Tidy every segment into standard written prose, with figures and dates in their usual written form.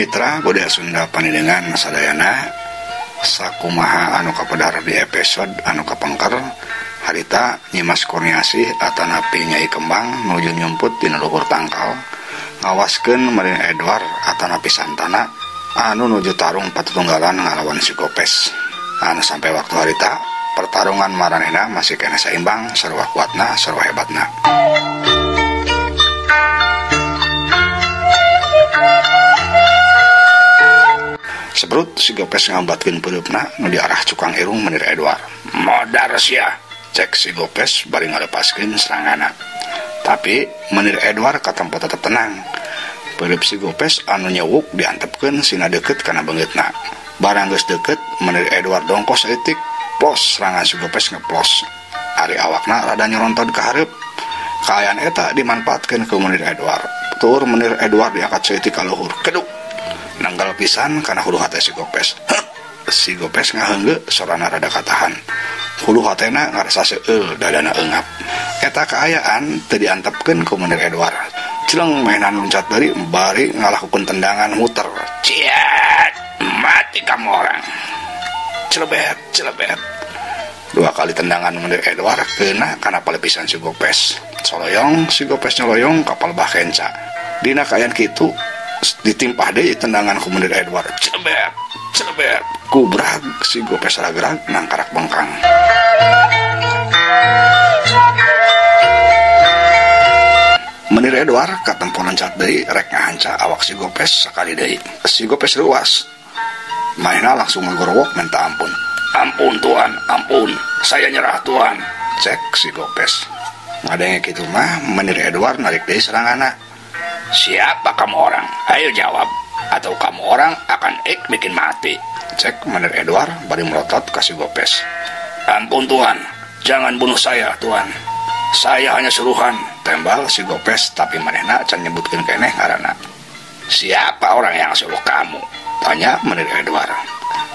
Mitra Budaya Sunda Panidengan sadayana sakumaha anu kapedar di episode anu kapengker harita Nyimas Kurniasih atanapi Nyai Kembang nuju nyumput dina luhur tangkal ngawaskeun Menir Edward atanapi Santana anu nuju tarung patutunggalan ngalawan si Gopes. Anu sampai waktu harita pertarungan maranehna masih keneh saimbang, sarua kuatna, sarua hebatna. Sebrut si Gopes ngambatkeun peureupna nu diarah cukang irung Menir Edward. Modar sia, cek si Gopes bari ngalepaskeun seranganna. Tapi Menir Edward katempo tetep tenang. Peureub si Gopes anu nyewuk diantepkeun sina deukeut kana beungeutna. Barang geus deukeut, Menir Edward dongkos saeutik, plos serangan si Gopes ngeplos. Ari awakna rada nyorontod ka hareup. Kaayaan eta dimanfaatkeun ku Menir Edward. Tur Menir Edward diangkat saeutik ka luhur. Keduk. Nanggal pisan kana hulu hate si Gopes. Si Gopes ngaheunggeuk sorana rada katahan. Hulu hatena ngarasa seueul, dadana eungap. Eta kaayaan teu diantepkeun ku Menir Edward. Cileng mainan loncat deui bari ngalakukeun tendangan muter. Ciat, mati kamu orang. Celebet, celebet. Dua kali tendangan Menir Edward kena kana palepisan si Gopes. Soloyong si Gopes nyoloyong kapal bah kenca. Dina kaayaan kitu ditimpah deui tendangan ku Menir Edward. Celebet, celebet. Kubrag si Gopes ragrag nangkarak bengkang. Menir Edward katempo loncat deui rek ngahanca awak si Gopes sakali deui. Si Gopes ruas. Manehna langsung ngagorowok minta ampun. Ampun tuan, ampun. Saya nyerah tuan. Cek si Gopes. Ngadenge kitu mah Menir Edward narik deui seranganna. Siapa kamu orang? Ayo jawab, atau kamu orang akan ik bikin mati. Cek Menir Edward bari melotot ka si Gopes. Ampun tuan, jangan bunuh saya tuan. Saya hanya suruhan. Tembal si Gopes tapi manehna can nyebutkeun keneh ngaranna. Siapa orang yang suruh kamu? Tanya Menir Edward.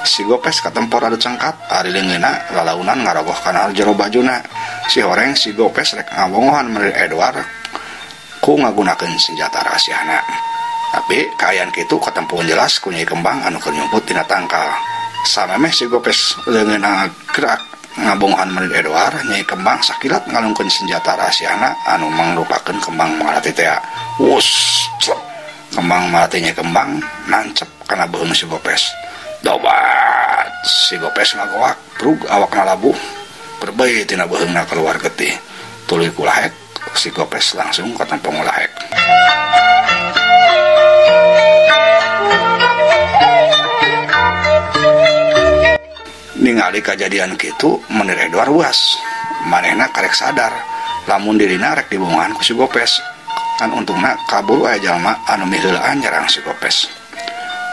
Si Gopes katempor adu cengkat, ari leungeunna lalaunan ngarogoh kana jero bajuna. Si horeng si Gopes rek ngabongohan Menir Edward ku ngagunakeun senjata rahasiana. Tapi kaayaan kitu katempuan jelas ku Nyai Kembang anu keur nyumput tina tangkal. Samemeh si Gopes leungeunna gerak ngabongohan Menir Edward, Nyai Kembang sakilat ngalungkeun senjata rahasiana anu mangrupakeun kembang malati tea. Wus, clep. Kembang malati Nyai Kembang nancep kana beuheung si Gopes. Dobat, si Gopes ngagoak, brug awakna labuh, berbei tina beuheungna keluar getih. Tuluy kulahek, si Gopes langsung katempo ngulahek. Ningali kajadian kitu, Menir Edward was. Manehna karek sadar lamun dirina rek dibongohan ku si Gopes. Kan untungna kaburu aya jalma anu miheulaan nyerang si Gopes.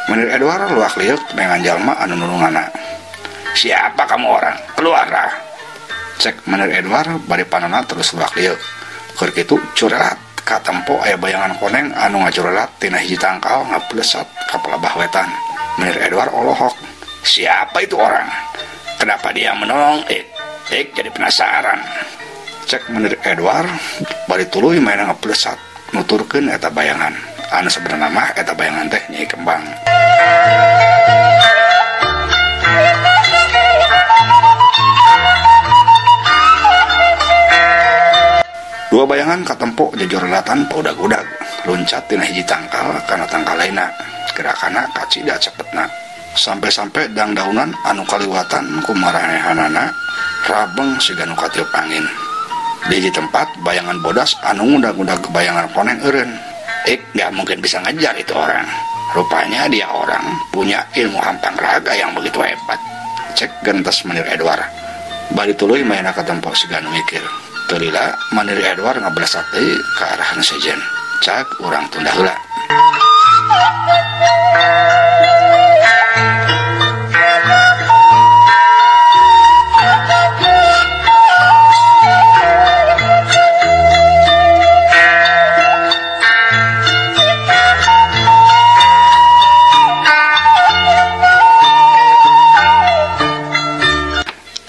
Menir Edward luak liuk dengan jalma anu nulunganna. Siapa kamu orang? Keluarlah. Cek Menir Edward bari panona terus luak liuk. Keur kitu curelat katempo aya bayangan koneng anu ngacurelat tina hiji tangkal ngaplesat ka pelabah wetan. Menir Edward olohok. Siapa itu orang? Kenapa dia menolong Ik? Ik jadi penasaran. Cek Menir Edward bari tuluy mainan ngaplesat nuturkeun eta bayangan. Anu sebenarna mah eta bayangan teh Nyai Kembang. Dua bayangan katempo jejorelatan paudag-udag, loncat tina hiji tangkal kana tangkal lainna. Gerakanna kacida cepetna. Sampai-sampai dangdaunan anu kaliwatan kumaranehanana rabeng siga nu katiup angin. Di hiji tempat bayangan bodas anu ngudag-ngudag bayangan koneng eureun. Ik nggak mungkin bisa ngejar itu orang. Rupanya dia orang punya ilmu hampang raga yang begitu hebat. Cek gentes Menir Edward. Bari tuluy mainna katempo siga nu mikir. Teu lila Menir Edward ngablesat deui ka arah nu sejen. Cak urang tunda heula.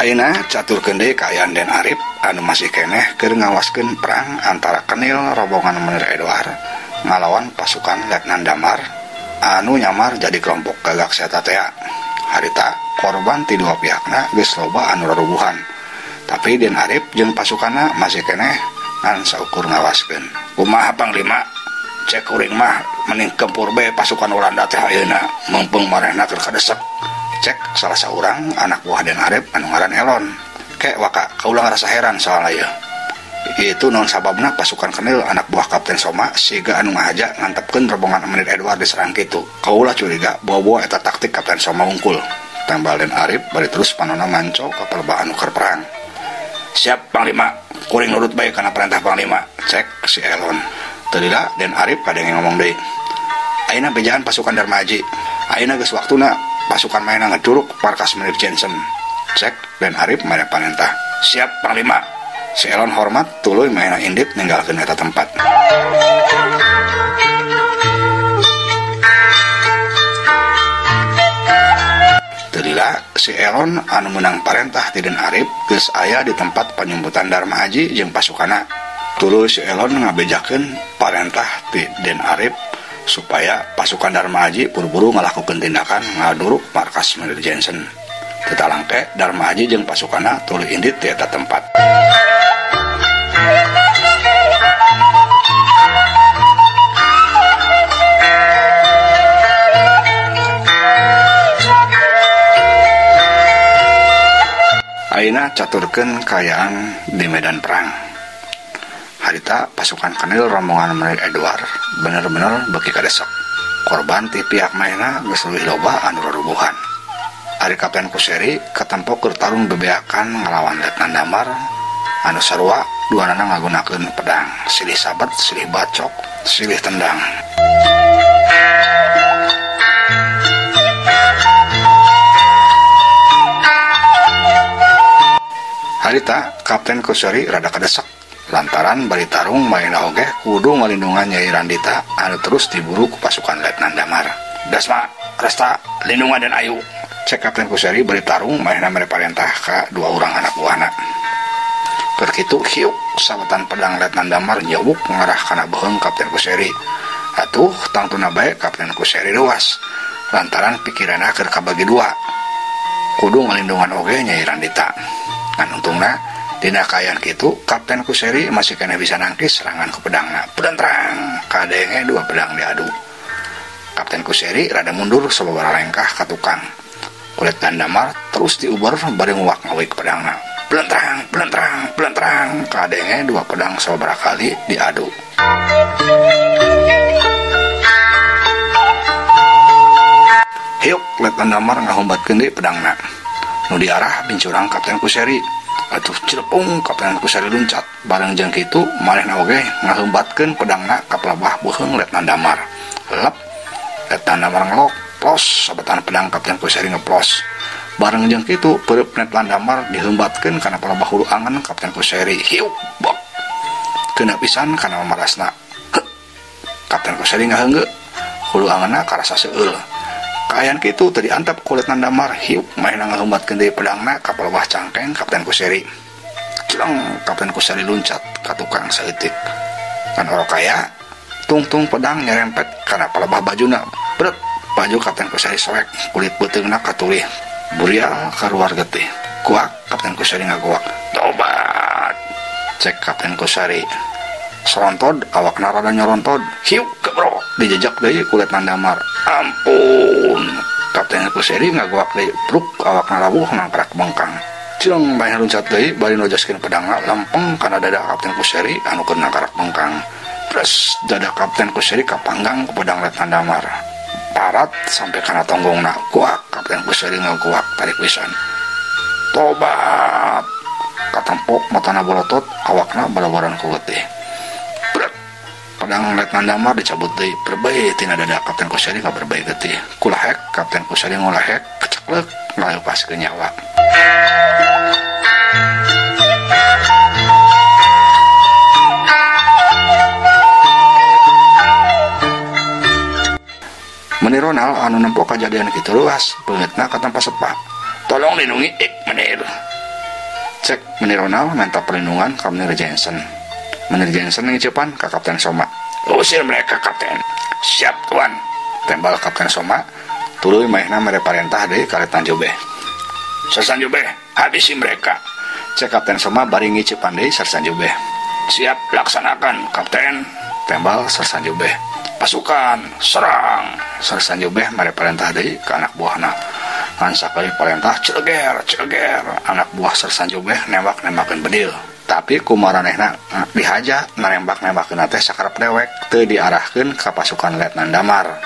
Ayeuna caturkeun deui kaayaan Den Arif anu masih keneh keur ngawaskeun perang antara kenil rombongan Menir Edward ngalawan pasukan Letnan Damar anu nyamar jadi kelompok gagak seta tea. Harita korban ti dua pihakna geus loba anu rarubuhan. Tapi Den Arif jeung pasukanna masih keneh ngan saukur ngawaskeun. Kumaha Panglima? Cek kuring mah mending kempur bae pasukan Walanda teh ayeuna meungpeung marehna keur kadesek. Cek salah saurang anak buah Den Arif anu ngaran Elon. Kek waka kaula ngarasa heran soal ieu. Itu non sababna pasukan kenil anak buah Kapten Soma siga anu ngahaja ngantepkeun rombongan Menir Edward diserang kitu. Kaula curiga bawa-bawa eta taktik Kapten Soma wungkul. Tambal Den Arif bari terus panona manco ka palebah anu keur perang. Siap Panglima, kuring nurut bae kana perintah Panglima. Cek si Elon. Teu lila Den Arif kadenge ngomong deui. Ayeuna bejaan pasukan Darmaji. Ayeuna geus waktuna pasukan maena ngeduruk markas Menir Jensen. Cek Den Arif mere parentah. Siap Panglima. Si Elon hormat tuluy maena indit ninggalkeun eta tempat. Teu lila si Elon anu meunang parentah ti Den Arif geus aya di tempat panyumputan Darmaji jeung pasukanna. Tuluy si Elon ngabejakeun parentah ti Den Arif supaya pasukan Darmaji buru-buru ngalakukeun tindakan ngaduruk markas Menir Jensen. Teu talangke Darmaji jeung pasukanna tuluy indit di eta tempat. Ayeuna caturkeun kaayaan di medan perang. Harita pasukan kenil rombongan Menir Edward bener-bener beuki kadesek. Korban ti pihak maena geus leuwih loba anu rarubuhan. Ari Kapten Kuseri katempo keur tarung bebeakan ngalawan Letnan Damar anu sarua duanana ngagunakeun pedang, silih sabet, silih bacok, silih tendang. Harita Kapten Kuseri rada kadesek lantaran bari tarung maena oge kudu ngalindungan Nyai Randita anu terus diburu ku pasukan Letnan Damar. Dasma, Resta, lindungan dan Ayu. Cek Kapten Kuseri bari tarung maena mere parentah ka dua urang anak buahna. Keur kitu hiuk sabetan pedang Letnan Damar nyewuk ngarah kana beuheung Kapten Kuseri. Atuh tangtuna bae Kapten Kuseri luas lantaran pikiranna keur kabagi dua. Kudu ngalindungan oge Nyai Randita. Ngan untungna dina kaayaan kitu Kapten Kuseri masih keneh bisa nangkis serangan ku pedangna. Pedentrang kadenge dua pedang diadu. Kapten Kuseri rada mundur sababaraha lengkah ka tukang. Kulit Damar terus diuber bari nguak ngawik pedangna. Belentrang, belentrang, belentrang kadenge dua pedang sababaraha kali diadu. Hiuk Letnan Damar ngahombatkeun deui pedangna. Nu diarah bincurang Kapten Kuseri. Atuh cilepung Kapten Kuseri luncat. Bareng jeung kitu manehna oge ngahombatkeun pedangna ka pelabah beuheung Letnan Damar. Lep Letnan Damar ngelok, plos sabetan pedang Kapten Kuseri ngeplos. Bareng jeung kitu peureub Letnan Damar diheumbatkeun kana pelabah hulu angen Kapten Kuseri. Hiuk bok. Kena pisan kana mamarasna. Heuh. Kapten Kuseri ngaheungeu. Hulu angenna karasa seueul. Kaayaan kitu teu diantep ku Letnan Damar. Hiuk manehna ngaheumbatkeun deui pedangna ka pelabah cangkeng Kapten Kuseri. Cileng Kapten Kuseri luncat ka tukang saeutik. Kan orok kaya tungtung pedang nyerempet kana pelabah bajuna. Bret baju Kapten Kuseri soek, kulit beuteungna katulih. Burial kaluar getih. Kuak Kapten Kuseri ngagoak. Tobat. Cek Kapten Kuseri. Sorontod awakna rada nyorontod. Hiuk kebro dijejak deui ku Letnan Damar. Ampun. Kapten Kuseri ngagoak deui. Bruk awakna rawuh nangkrak bengkang. Cileng bae luncat deui bari nojoskeun pedangna lempeng kana dada Kapten Kuseri anu keur nangkrak bengkang. Pres dada Kapten Kuseri kapanggang ku pedang Letnan Damar. Parat sampai kana tonggongna. Kuak Kapten Kuseri ngagoak tarik pisan. Tobat. Katempok matana bolotot awakna balawaran ku getih. Pedang Letnan Damar dicabut deui berbei tina dada Kapten Kuseri kaberbei getih. Kulahek Kapten Kuseri ngulahek keceklek ngalepaskeun nyawa. Menir Ronald anu nempo kajadian kitu luas beungeutna katempa sepa. Tolong lindungi ik Menir. Cek Menir Ronald minta perlindungan ka Menir Jensen. Menir Jensen ngecepan ka Kapten Soma. Usir mereka Kapten. Siap Tuan. Tembal Kapten Soma tuluy manehna mere parentah deui ka Letnan Jubeh. Sersan Jubeh, habisi mereka. Cek Kapten Soma bari ngicipan deui Sersan Jubeh. Siap laksanakan, Kapten. Tembal Sersan Jubeh. Pasukan serang. Sersan Jubeh mere parentah deui ka anak buahna. Ngan sakali parentah celeger celeger, anak buah Sersan Jubeh nembak-nembakeun bedil. Tapi kumaranehna dihaja narembak-nembakeun teh sakarep dewek teu diarahkeun ka pasukan Letnan Damar.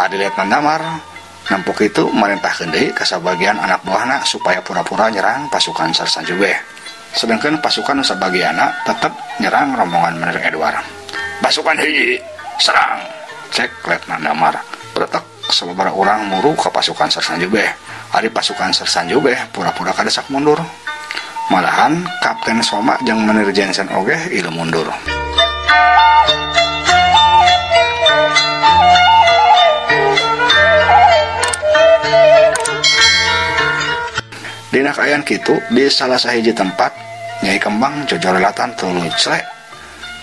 Adi Letnan Damar nempok itu merintahkeun deui ka sabagian anak buahna supaya pura-pura nyerang pasukan Sersan Jubeh. Sedangkan pasukan nu sabagianna tetep nyerang rombongan Menir Edward. Pasukan hiji serang, cek Letnan Damar. Bretek sababaraha urang muru ka pasukan Sersan Jubeh. Ari pasukan Sersan Jubeh pura-pura kadesak mundur. Malahan Kapten Soma jeung Menir Jensen oge ieu mundur. Dina kaayaan kitu di salah sahiji tempat Nyai Kembang jojorelatan tuluy celek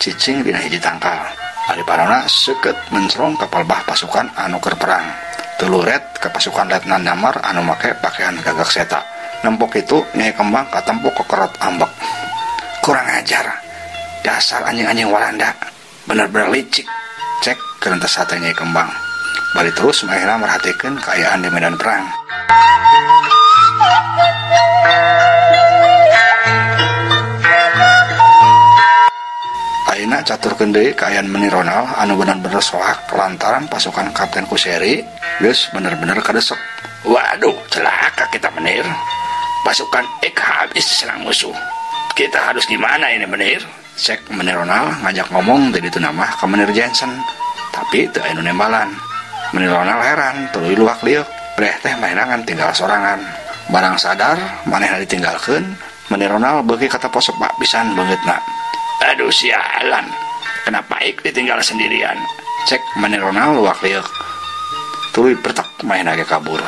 cicing dina hiji tangkal. Ari parana seukeut mencrong ka palbah pasukan anu keur perang. Tuluret ka pasukan Letnan Damar anu make pakaian gagak seta. Nempok itu Nyai Kembang katempo kekerot ambek. Kurang ajar, dasar anjing-anjing Walanda, bener-bener licik. Cek kerentes hate Nyai Kembang. Bari terus manehna merhatikeun kaayaan di medan perang. Ayeuna caturkeun deui kaayaan Menir Ronald anu bener-bener soak lantaran pasukan Kapten Kuseri geus bener-bener kadesek. Waduh, celaka kita Menir. Pasukan Ek habis diserang musuh. Kita harus gimana ini Menir? Cek Menir Ronald ngajak ngomong di ditu nama ka Menir Jensen. Tapi teu aya nu nembalan. Menir Ronald heran, tuluy luak lieuk. Breh teh manehna tinggal sorangan. Barang sadar manehna ditinggalkeun, Menir Ronald beuki katepo sepak pisan beungeutna. Aduh sialan, kenapa Ik ditinggal sendirian? Cek Menir Ronald luak lieuk. Tuluy pertek manehna ge kabur.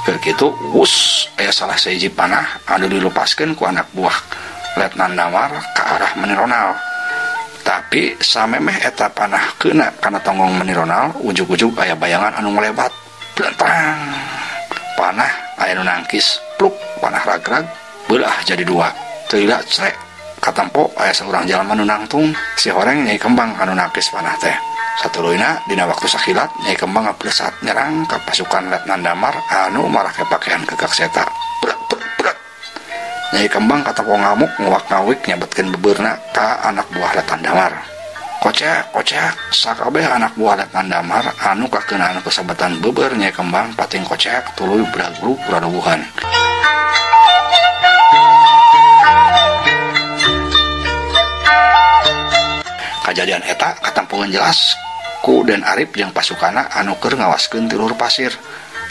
Keur kitu wus aya salah sahiji panah anu dilupaskeun ku anak buah Letnan Damar ka arah Menir Ronald. Tapi samemeh eta panah keuna kana tonggong Menir Ronald, ujug-ujug aya bayangan anu ngelebat. Blentang. Panah aya nu nangkis, pluk panah ragrag beulah jadi dua. Teu lila crek katempo aya saurang jalma nu nangtung, si horeng Nyai Kembang anu nangkis panah teh. Satuluyna dina waktu sakilat Nyai Kembang ngablesat nyerang ka pasukan Letnan Damar anu marake pakaian gagak seta. Bret bret bret. Nyai Kembang katempo ngamuk nguwak-ngawik nyabetkeun bebeurna ka anak buah Letnan Damar. Kocak kocak sakabeh anak buah Letnan Damar anu kakeunaan kasabetan beubeur Nyai Kembang pating kocak tuluy bragrug rarubuhan. Kajadian eta katempoeun jelas ku Den Arif jeung pasukana anu keur ngawaskeun ti luhur pasir.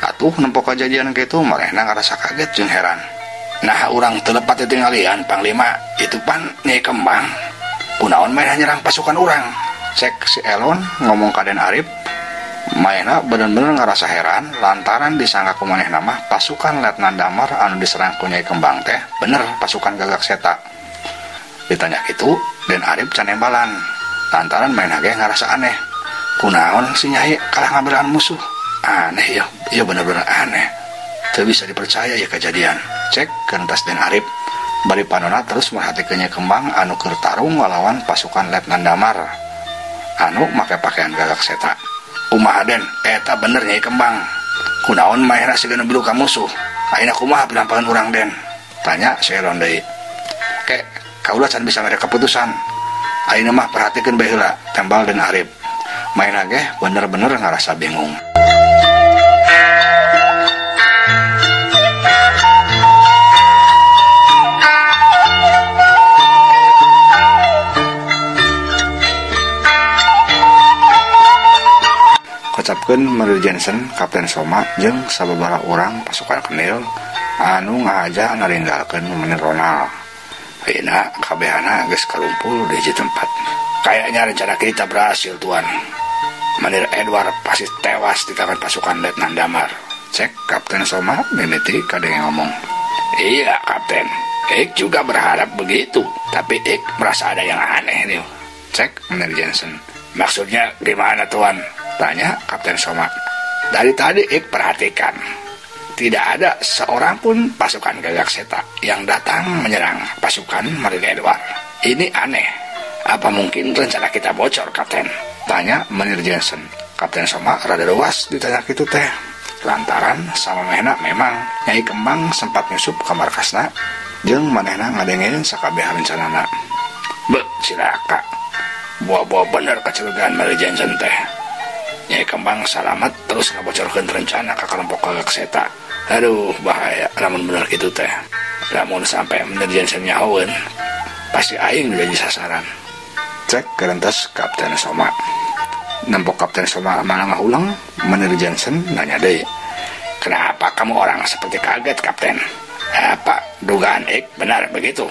Atuh nempo kajadian kitu manehna ngarasa kaget jeung heran. Nah urang teu lepat ditinggalian Panglima, itu pan Nyai Kembang. Kunaon manehna nyerang pasukan urang? Cek si Elon ngomong ka Den Arif. Manehna bener-bener ngarasa heran lantaran disangka ku manehna mah pasukan Letnan Damar anu diserang ku Nyai Kembang teh bener pasukan gagak seta. Ditanya kitu Den Arif can nembalan. Lantaran manehna ge ngarasa aneh. Kunaon si Nyai kalah ngabelaan musuh? Aneh ya, ya bener-bener aneh. Teu bisa dipercaya ya kejadian. Cek kentas Den Arif. Bari panona terus merhatikeun Nyai Kembang anu keur tarung ngalawan pasukan Letnan Damar anu make pakaian gagak seta. Kumaha Den, eta bener Nyai Kembang. Kunaon manehna siga nu bilu ka musuh? Ayeuna kumaha pilampahan urang Den? Tanya si Elon deui. Ke, kaula can bisa mere keputusan. Ayeuna mah perhatikeun bae heula, tembal Den Arif. Manehna ge bener-bener ngarasa bingung. Kocapkeun Menir Jensen, Kapten Soma jeung sababaraha urang pasukan Kenil anu ngahaja naringgalkeun Menir Ronald. Ayeuna kabehana geus kalumpul di hiji tempat. Kayaknya rencana kita berhasil, Tuan. Menir Edward pasti tewas di tangan pasukan Letnan Damar. Cek Kapten Soma mimiti kadenge ngomong. Iya Kapten, ik juga berharap begitu, tapi ik merasa ada yang aneh nih. Cek Menir Jensen. Maksudnya gimana Tuan? Tanya Kapten Soma. Dari tadi ik perhatikan, tidak ada seorang pun pasukan Gagak Seta yang datang menyerang pasukan Marin Edward. Ini aneh. Apa mungkin rencana kita bocor, Kapten? Tanya Menir Jensen. Kapten Soma rada luas ditanya gitu teh. Lantaran sama manehna memang Nyai Kembang sempat nyusup ka markasna jeung manehna ngadengeun sakabeh rencanana. Be, cilaka. Buah-buah bener kecurigaan Menir Jensen teh. Nyai Kembang salamat terus ngabocorkeun rencana ka kelompok Gagak Seta. Aduh, bahaya lamun bener kitu teh. Lamun sampai Menir Jensen nyahoeun, pasti aing jadi sasaran. Cek kerentes Kapten Soma. Nempok Kapten Soma malah ngahulang, Menir Jensen nanya deui. Kenapa kamu orang seperti kaget, Kapten? Apa dugaan ik benar begitu?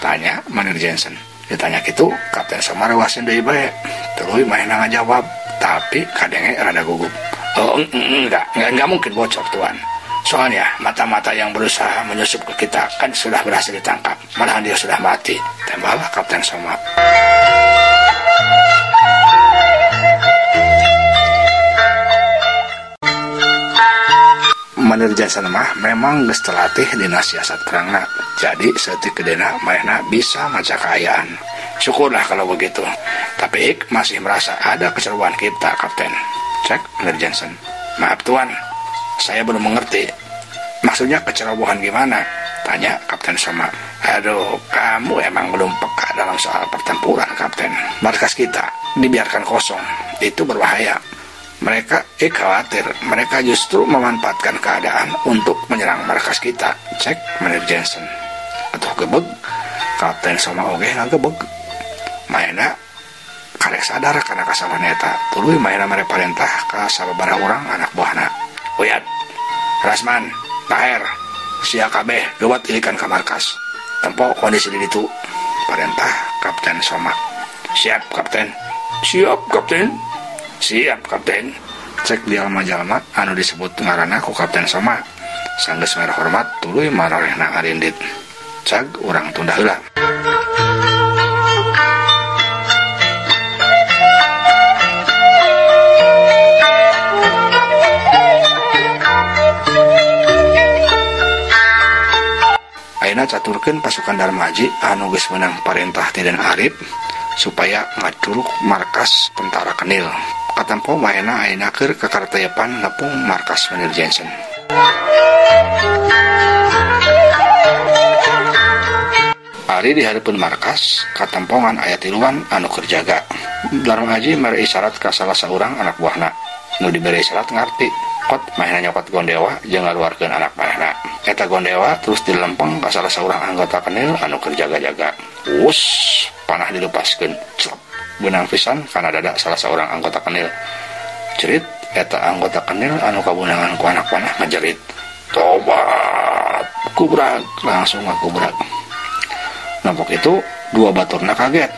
Tanya Menir Jensen. Ditanya kitu, Kapten Soma rewasin deui bae. Tuluy manehna ngajawab, tapi kadenge rada gugup. Oh, enggak mungkin bocor, Tuan. Soalnya mata-mata yang berusaha menyusup ke kita kan sudah berhasil ditangkap. Malahan dia sudah mati. Tembalah Kapten Soma. Menir Jensen mah memang geus terlatih dina siasat perangna. Jadi saeutik gedena manehna bisa maca kaayaan. Syukurlah kalau begitu. Tapi ik masih merasa ada kecerobohan kita, Kapten. Cek Menir Jensen. Maaf Tuan, saya belum mengerti. Maksudnya kecerobohan gimana? Tanya Kapten Soma. Aduh, kamu emang belum peka dalam soal pertempuran, Kapten. Markas kita dibiarkan kosong, itu berbahaya. Mereka khawatir, mereka justru memanfaatkan keadaan untuk menyerang markas kita. Cek Menir Jensen. Atau gebeg, Kapten Soma oge ngagebeg. Manehna karek sadar karena kesalahan eta. Tuluy manehna mere parentah ka sababaraha urang anak buahna. Uyat, Rasman, Taher, sia kabeh geuwat ilikan ka markas. Tempo kondisi di ditu. Parentah Kapten Soma. Siap, Kapten. Siap, Kapten. Siap, Kapten. Cek jalma-jalma anu disebut ngaranna ku Kapten Soma. Sanggeus mere hormat tuluy marorehna arindit. Cag urang tunda heula. Ayeuna caturkeun pasukan Darmaji anu geus meunang parentah ti Den Arif supaya ngaduruk markas tentara Kenil. Katempo manehna ayeuna keur kakartayepan nepung markas Menir Jensen. Ari di hareupeun markas katempongan aya tiluan anu keur jaga. Darmaji mere isyarat ka salah saurang anak buahna. Nu dibere isyarat ngarti. Kot manehna nyokot gondewa jeung ngaluarkeun anak panahna. Eta gondewa terus dilempeng ka salah saurang anggota Kenil anu keur jaga-jaga. Wus, panah dilepaskeun. Clep, beunang pisan kana dada salah saurang anggota Kenil. Cerit eta anggota Kenil anu kabunangan ku anak panah ngajerit. Tobat, kubrak, langsung ngakubrak. Nampok itu dua baturna kaget.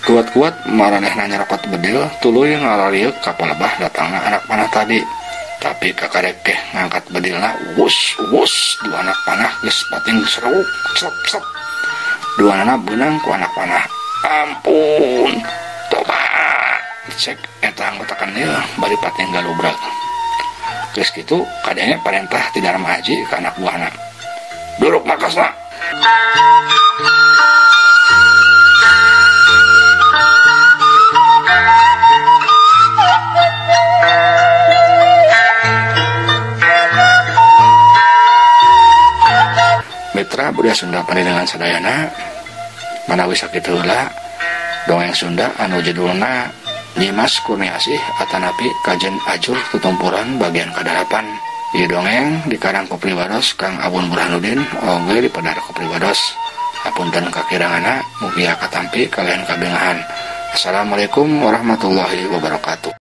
Kuat-kuat maranehna nyerokot bedil tuluy ngararieu ka palebah datangna anak panah tadi. Tapi kakarek keh ngangkat bedilna, wus wus, dua anak panah geus pating seruk, clep clep. Dua anak beunang ku anak panah. Ampun, tobat. Cek eta anggota Kenil bari pating galubrak. Geus kitu kadenge parentah ti Darmaji ka anak buahna. Duruk markasna. Mitra budaya Sunda pandengan sadayana manawi sakitu heula dongeng Sunda anu judulna Nyimas Kurniasih atanapi Kajen Ajur Tutumpuran bagian kadalapan. Ieu dongeng dikarang ku pribados Kang Abun Burhanuddin oge dipedar ku pribados. Hapunten kakiranganna mugia katampi kalian kabengahan. Assalamualaikum warahmatullahi wabarakatuh.